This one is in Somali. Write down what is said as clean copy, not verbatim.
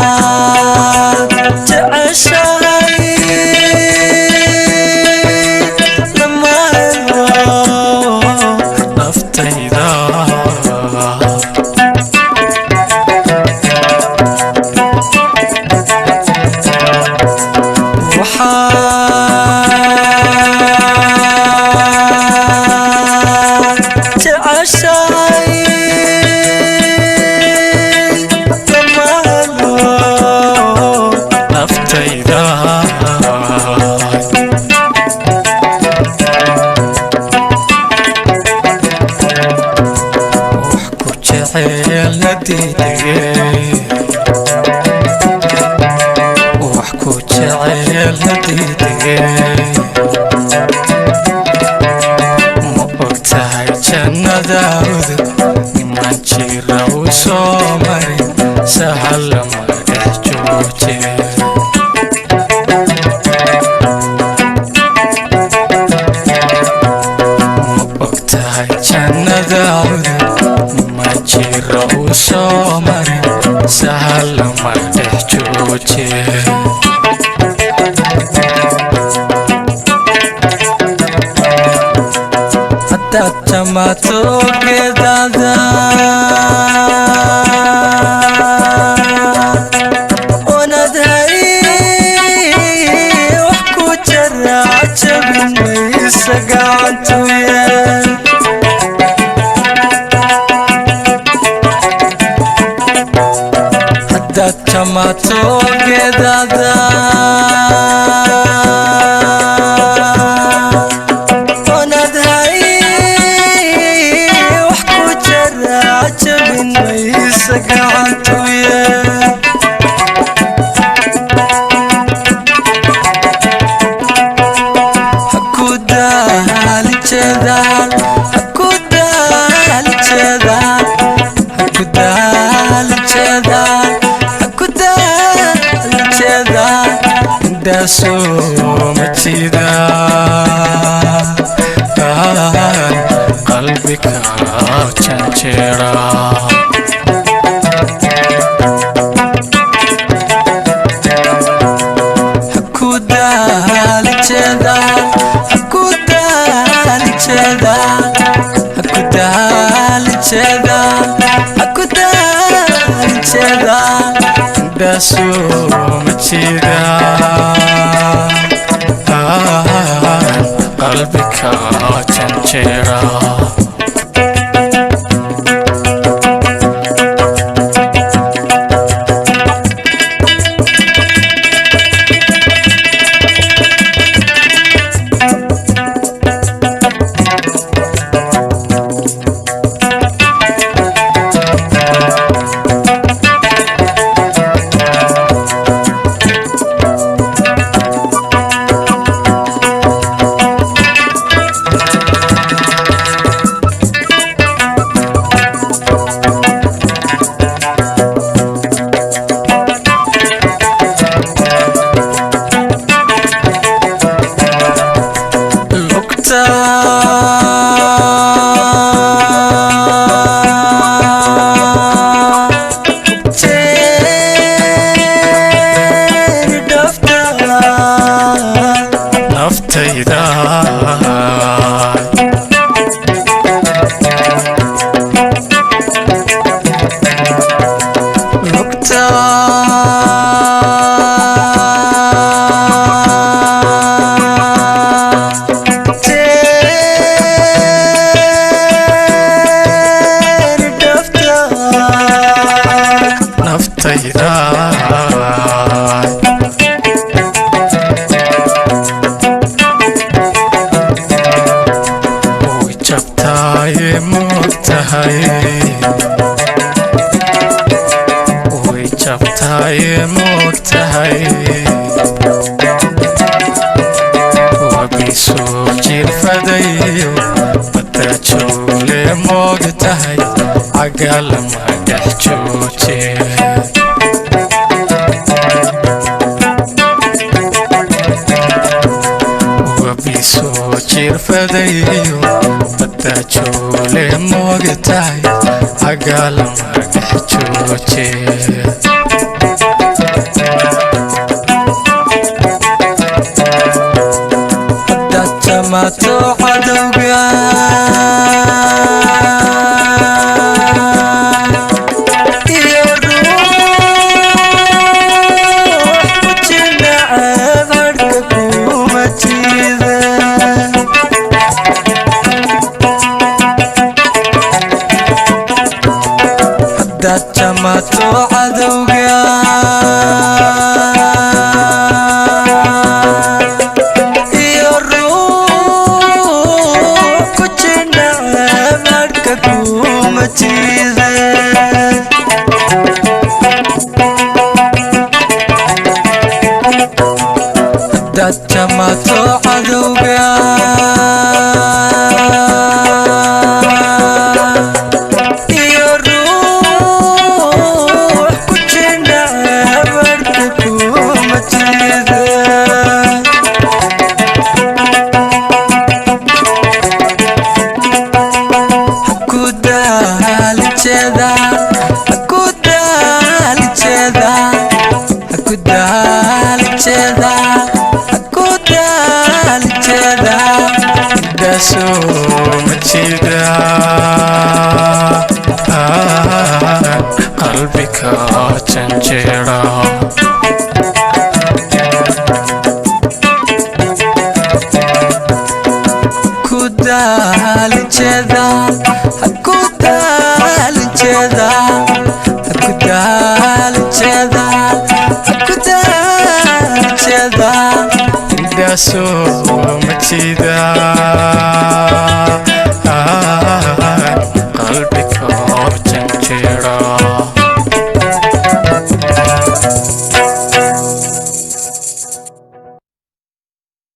Waxaad jeceshahay dhammaan naftayda. Waxaad jeceshahay dhammaan naftayda. Wax ku jecel la diidige, wax ku jecel la diidige. Ma ogtahay jannada udug niman jira u soo marin, sahal lama dhex jooje. Ma ogtahay jannada udug niman jira u soo marin, sahal lama dhex jooje. Haddaad jamaato geedada oonad hay wax ku jara, jabin maysa gacantuye. Haddaad jamaato geedada oonad hay wax ku jara, jabin maysa gacantuye. Qalbiga janjeera. Qalbiga janjeera. Naftayda. Lugta. Janjeedhaa. Way jabtaaye moogtahay, way jabtaaye moogtahay, wabisoo jirfadayo badda joole moogtahay, cagalama dhex jooje. Wabisoo jirfadayo badda joole moogtahay, cagalama dhex jooje. Haddaad jamato cadowga iyo ruux ku jilnacab, hadhka kuma jiida. Haddaad jamato cadowga iyo ruux ku jilnacab, hadhka kuma jiida. Haddaad jamato cadowga iyo ruux ku jilnacab, hadhka kuma jiida. Qalbiga janjeera. Qalbiga